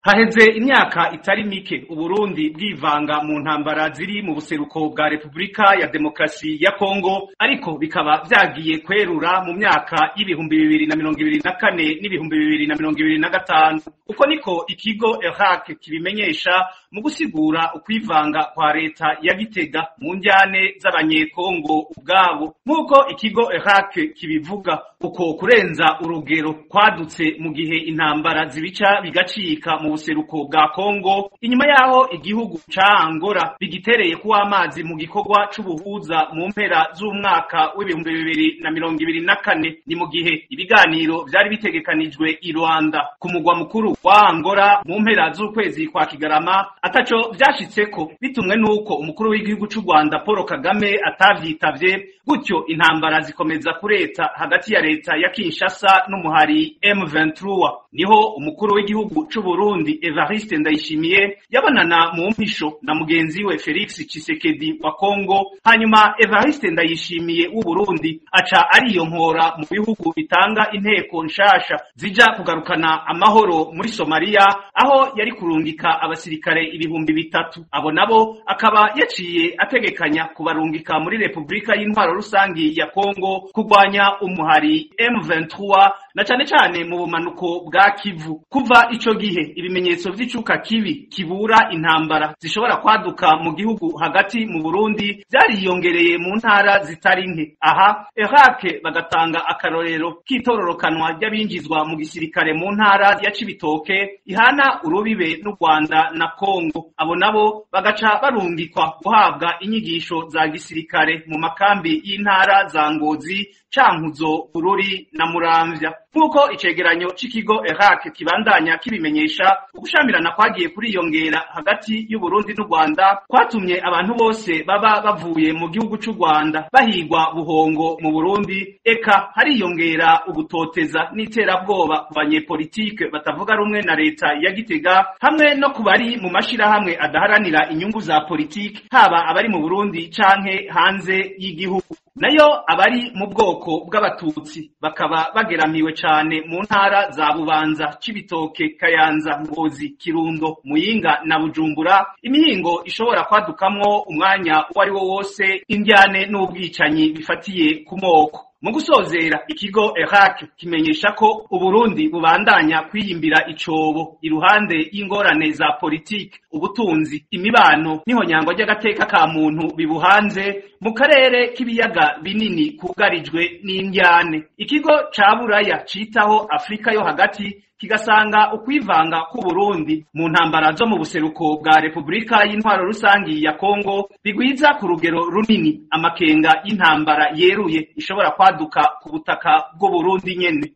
Haheze imyaka itari mike Uburundi bwivanga mu ntambara ziri mu buseruko bwa Repubulika ya Demokarasi ya Kongo, ariko bikaba vyagiye kwerura mu myaka y'2024 n'2025. Uko niko ikigo ERAC kibimenyesha mu gusigura ukwivanga kwa leta ya Gitega mu njyane z'abanyekongo ubwabo. Nk'uko ikigo ERAC kibivuga, uko kurenza urugero kwadutse mu gihe intambara zibica bigacika mu buseruko bwa Kongo, inyuma yaho igihugu ca Angola bigitereye kuwa amazi mu gikorwa c'ubuhuza mu mpera z'umwaka w'2024. Ni mu gihe ibiganiro vyari bitegekanijwe i Rwanda ku mugwa mukuru wa Angola mu mpera z'ukwezi kwa Kigarama ataco vyashitseko, bitumwe nuko umukuru w'igihugu c'u Rwanda Paul Kagame atavyitavye, gutyo intambara zikomeza kureta hagati ya leta ya Kinshasa n'umuhari M23. Niho umukuru w'igihugu c'u Burundi Evariste Ndayishimiye yabonana mu mpisho na mugenzi we Felix Tshisekedi wa Kongo, hanyuma Evariste Ndayishimiye w'u Burundi aca ariyonkora mu bihugu bitanga inteko nshasha zija kugarukana amahoro muri Somalia, aho yari kurungika abasirikare 3000. Abo nabo akaba yaciye ategekanya kubarungika muri Repubulika y'Intwaro Rusangi ya Kongo kurwanya umuhari M23 na cane cane mu bumanuko bwa Kivu. Kuva ico gihe ibimenyetso vy'icuka kibi kibura intambara zishobora kwaduka mu gihugu hagati mu Burundi vyariyongereye mu ntara zitari nke. Aha ERAC bagatanga akarorero k'itororokanwa ry'abinjizwa mu gisirikare mu ntara ya Cibitoke ihana urubibe n'u Rwanda na Kongo. Abo nabo bagaca barungikwa guhabwa inyigisho za gisirikare mu makambi y'intara za Ngozi, Cankuzo, Bururi na Muramvya. Nk'uko icegeranyo c'ikigo ERAC kibandanya kibimenyesha, ugushamirana kwagiye kuriyongera hagati y'Uburundi n'u Rwanda kwatumye abantu bose baba bavuye mu gihugu c'u Rwanda bahigwa buhongo mu Burundi, eka hariyongera ugutoteza n'iterabwoba ku banyepolitike batavuga rumwe na leta ya Gitega, hamwe no ku bari mu mashirahamwe adaharanira inyungu za politike, haba abari mu Burundi canke hanze y'igihugu. Nayo abari mu bwoko bw'abatutsi bakaba bageramiwe cane mu ntara za Bubanza, Cibitoke, Kayanza, Ngozi, Kirundo, Muyinga na Bujumbura, imihingo ishobora kwadukamwo umwanya uwo ari wo wose indyane n'ubwicanyi bifatiye ku moko. Mu gusozera, ikigo ERAC kimenyesha ko Uburundi bubandanya kwiyimbira icobo iruhande y'ingorane za politike, ubutunzi, imibano n'ihonyangwa ry'agateka ka muntu bibuhanze mu karere k'ibiyaga binini kugarijwe n'indyane. Ikigo ca Buraya citaho Afrika yo hagati kigasanga ukwivanga k'Uburundi mu ntambara zo mu buseruko bwa Repubulika y'Intwaro Rusangi ya Kongo bigwiza ku rugero runini amakenga y'intambara yeruye ishobora kwaduka ku butaka bw'Uburundi nyene.